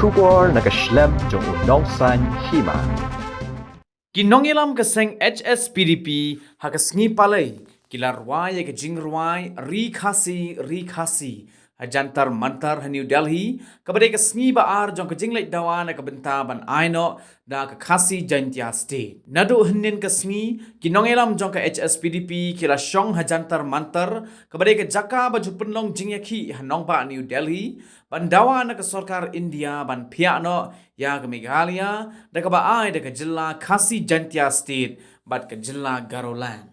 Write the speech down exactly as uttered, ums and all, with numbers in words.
Khubor na ka shlem jong u nongsaiñ hima. Ki nongïalam ka seng H S P D P ha ka sngi Palei ki la rwai ïa ka jingrwai Ri Khasi, Ri Khasi ha Jantar Mantar ha New Delhi, kaba dei ka sngi ba ar jong ka jingleit dawa na ka bynta ban ai noh da ka Khasi Jaintia State. Naduh hynnin ka sngi, ki nongïalam jong ka H S P D P ki la shong ha Jantar Mantar, kaba dei ka jaka ba ju pynlong jingïakhih ha nongbah New Delhi, ban dawa na ka sorkar India ban phiah noh ïa ka Meghalaya da kaba ai da ka jylla Khasi Jaintia State bad ka jylla Garoland.